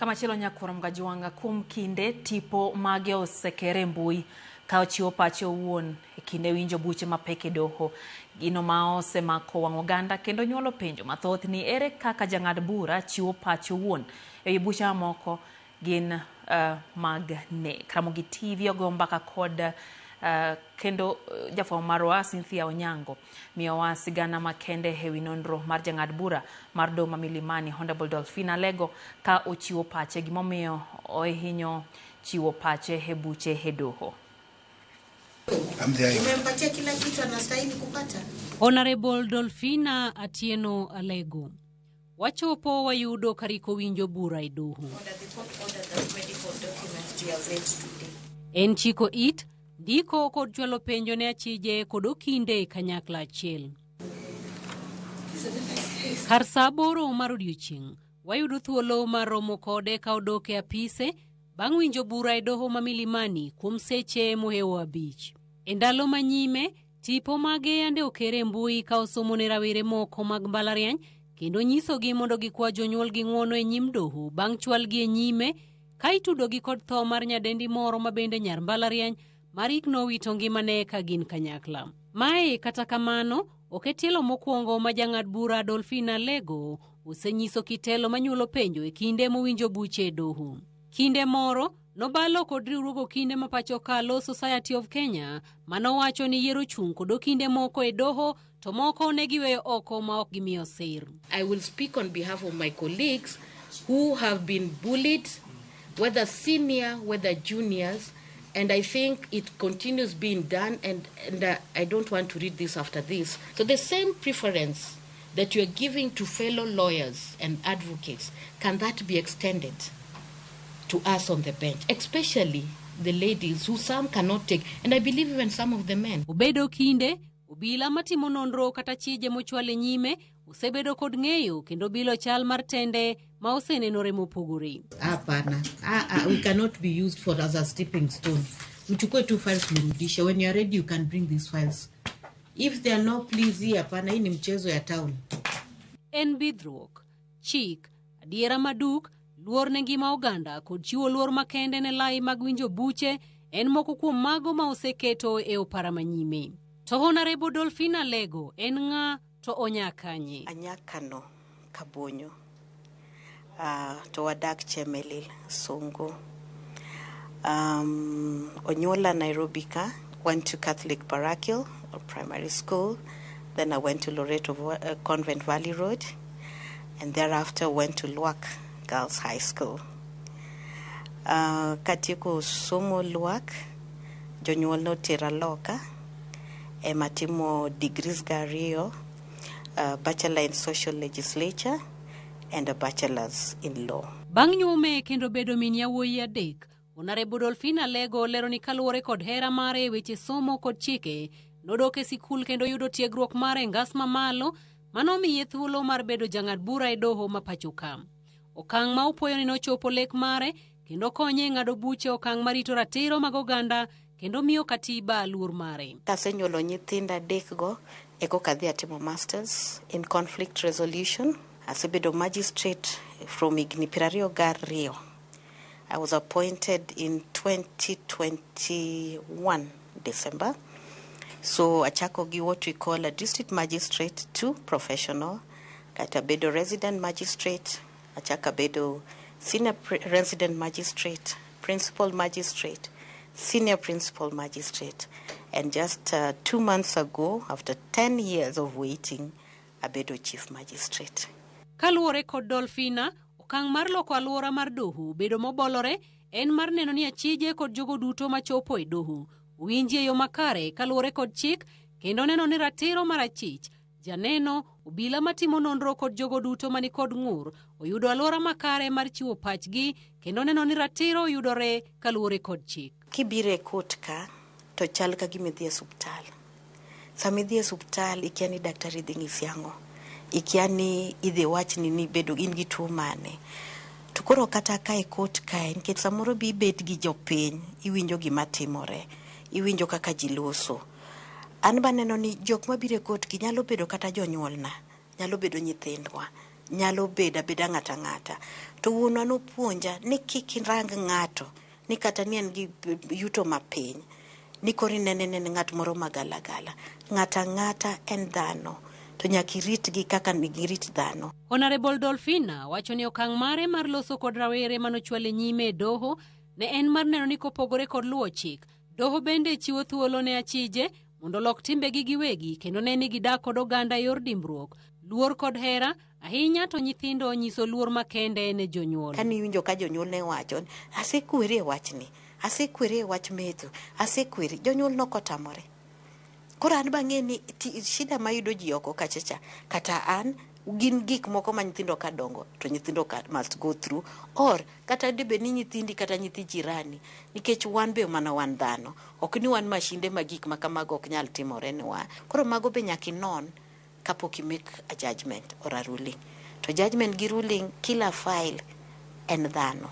Kamachielo Nyakwar Mgajwanga kuom kinde tipo mage osekere e mbui ka ochiwo pache owuon e kinde winjo buche mapek e doho. Gino ma osemako wang' oganda kendo nyuolo penjo mathoth ni ere kaka jang'ad bura chiwo pache owuon e wi buche mamoko gin mag nek. Ramogi TV ogo mbaka kod kendo jafwambo marwa Cynthia Onyango miyowa sigana makende e wi nonro mar jang'ad bura mar doho ma Milimani Honorable Dolphina Alego ka ochiwo pache gimomiyo ohinyo chiwo pache e buche e doho. Umempatia kila kitu anastahili kupata. Honorable Dolphina Atieno Alego. Wachopo wayudo kariko winjo bura e doho. Order the court ordered that medical documents be availed today. En chiko it, ndiko kod chwalo penjo ne achije kod okinde kanyakla achiel. Kar saa 8 mar odiochieng', wayudo thuolo mar romo kode ka odok e apise bang' winjo bura e doho ma Milimani kuom seche mohewo 5. E ndalo manyime, tipo mage yande okere e mbui ka osomo ne rawere moko mag mbalariany kendo nyisogi mondo gikwa jonyuolgi ng'uono e nyim doho bang' chwalgi e nyime ka itudogi kod tho mar nyadendi moro ma bende nyar mbalariany ma nowito ngimane ka gin kanyakla. Mae kata kamano ok e tielo mokwongo ma jang'ad bura Dolphina Alego osenyiso kitelo manyuolo penjo e kinde mowinjo buche e doho. Kinde moro nobalo kod riwruog okinde ma pacho ka Law Society of Kenya manowacho ni yiero chung' kod okinde moko e doho to moko ne giweyo oko ma ok gimiyo sir. I will speak on behalf of my colleagues who have been bullied, whether senior, whether juniors, and I think it continues being done, and I don't want to read this after this. So the same preference that you are giving to fellow lawyers and advocates, can that be extended to us on the bench, especially the ladies who some cannot take, and I believe even some of the men. Obedo kinde, obila matimo nonro kata chije mochwal e nyime osebedo kod ng'eyo kendo bilo chal mar tende ma osenenore mopogore. Hapana. Ah, ah, we cannot be used for as a stepping stone. Mchukue tu files mrudishe. When you are ready, you can bring these files. If there are no pleas, hii hapana, hii ni mchezo ya town. En bidhruok, chik, adiera maduk, luor ne ngima oganda kod chiwo luor makende ne lai mag winjo buche en moko kuom mago ma oseketo e opara manyime. To Honorable Dolphina Alego en ng'a to onya kanye? Anyakano Kabonyo. To wadak Chemelil, Songo. Onyuola Nairobi ka, went to Catholic Parochial or primary school. Then I went to Loreto Convent Valley Road, and thereafter went to Lwak Girls High School. Katieko somo Lwak, jonyuol notera loka, ema timo degrees gariyo, bachelor in social legislature and a bachelor's in law. Bang' nyume kendo bedo min yawuoyi 3, Honorable Dolphina Alego lero ni kaluwore kod hera mare e weche somo kod chike, nodok e sikul kendo yudo tiegruok mare e ngas mamalo manomiye thuolo mar bedo jang'ad bura e doho ma pacho ka. Okang' ma opuoyo ni nochopo lek mare kendo konye e ng'ado buche okang' marito ratiro mag oganda kendo miyo katiba luor mare. Kasenyuolo nyithindo 3 go, eko kadhi atimo masters in conflict resolution. Asebedo magistrate from higni 22. I was appointed in 2021 December. So achako gi what we call a district magistrate to professional. Kata bedo resident magistrate, achako bedo senior resident magistrate, principal magistrate, senior principal magistrate. And just 2 months ago, after 10 years of waiting, abedo chief magistrate. Kaluwore kod Dolphina, okang' mar loko alwora mar doho bedo mobolore en mar neno ni achije kod jogo duto machopo e doho owinji e yo makare kaluwore kod chik kendo neno ni ratiro mar achich, janeno, obila matimo nonro kod jogo duto mani kod ng'ur oyudo alwora makare mar chiwo pachgi kendo neno ni ratiro oyudore kaluwore kod chik. Kibiro e court ka to chal ka gima idhi e osuptal. Sama idhi e osuptal ikia ni daktari dhi ng'isi ang'o, ikia ni idhi wachni ni bedo in gi tuo mane. To koro kata ka e court kae, nikech samoro bi ibet gi jopiny, iwinjo gima timore, iwinjo kaka ji loso. An be aneno ni jok mabiro e court gi nyalo bedo kata jonyuolna, nyalo bedo nyithindwa, nyalo bedo abeda ng'ato ang'ata. To wuonwa nopuonja ni kik irang ng'ato ni kata ni en gi yuto mapiny, ni koro inene ni en ng'at moro magalagala. Ng'ato ang'ata en dhano, to nyaka iritgi kaka girit dhano. Honorable Dolphina wacho ni okang' mare mar loso kod rawere manochwale nyime e doho ne en mar neno ni kopogore kod luwo chik, doho bende chiwo thuolo ne achije mondo olok timbegi giwegi kendo ne ni gidak kod oganda e yor dimbruok, luor kod hera, ahinya to nyithindo nyiso luor makende ne jonyuol. Kane iwinjo ka jonyuol ne wacho, asekweri e wachni, asekweri e wach metho, asekweri, jonyuol nokotamore. Koro an bang'e ni shida mayudo ji oko kacha cha, kata an gin gik moko ma nyithindo kadongo to nyithindo ka must go through, or kata dibed ni nyithindi kata nyithi jirani, nikech wan be mana wan dhano, ok ni wan mashinde ma gik ma kamago ok nyal timore ne wa. Koro mago be nyaka inon kapok i make a judgment or a ruling. To judgment gi ruling, kila file en dhano.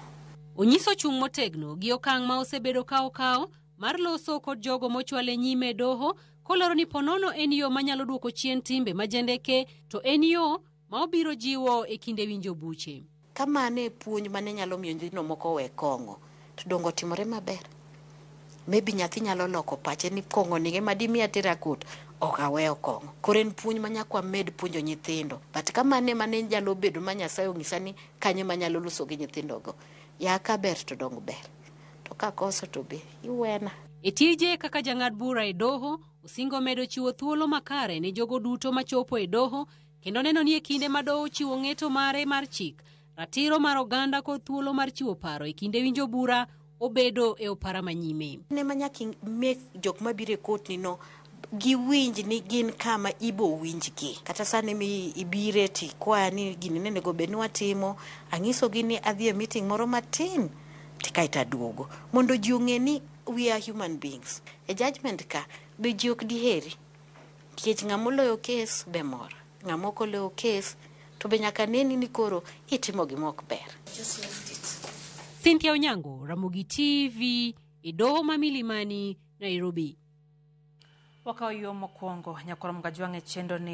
Onyiso chung' motegno gi okang' ma osebedo ka okawo mar loso kod jogo mochwale nyime e doho kolero ni ponono en yo manyalo duoko chien timbe majendeke to en yo ma obiro jiwo e kinde winjo buche. Ka mano e puonj mane nyalo miyo nyithindo moko owe kong'o, to dongo otimore maber. Maybe nyathi nyalo loko pache ni kong'o ni ema dimi atera court, ok aweyo kong'o. Koro en puonj ma nyaka wamed puonjo nyithindo. But ka mano ema ne nyalo bedo ma Nyasaye onyisa ni kanyo ema anyalo loso gi nyithindogo. Ya ka ber to dong ber. To ka koso to be iwena. E tije kaka jang'ad bura e doho, Osingo medo chiwo thuolo makare ne jogo duto machopo e doho kendo neno ni e kinde ma doho chiwo ng'eto mare mar chik, ratiro mar oganda kod thuolo mar chiwo paro e kinde winjo bura obedo e opara manyime. Ne ma nyaka make jok mabiro e court ni no giwinj ni gin kama ibo winjgi. Kata sani mi ibire tikwaya ni gini ne onego bed ni watimo, ang'isogi ni adhi e meeting moro matin to kaeto aduogo. Mondo ji ong'e ni we are human beings. E judgment ka be ji ok diheri. Nikech ng'ama oloyo kes be mor. Ng'ama ok oloyo kes to be nyaka neni ni koro itimo gima ok ber. Cynthia Onyango, Ramogi TV, e doho ma Milimani, Nairobi. Wakawo yo mokwongo nyakwar Mgajwang' e chenro ni.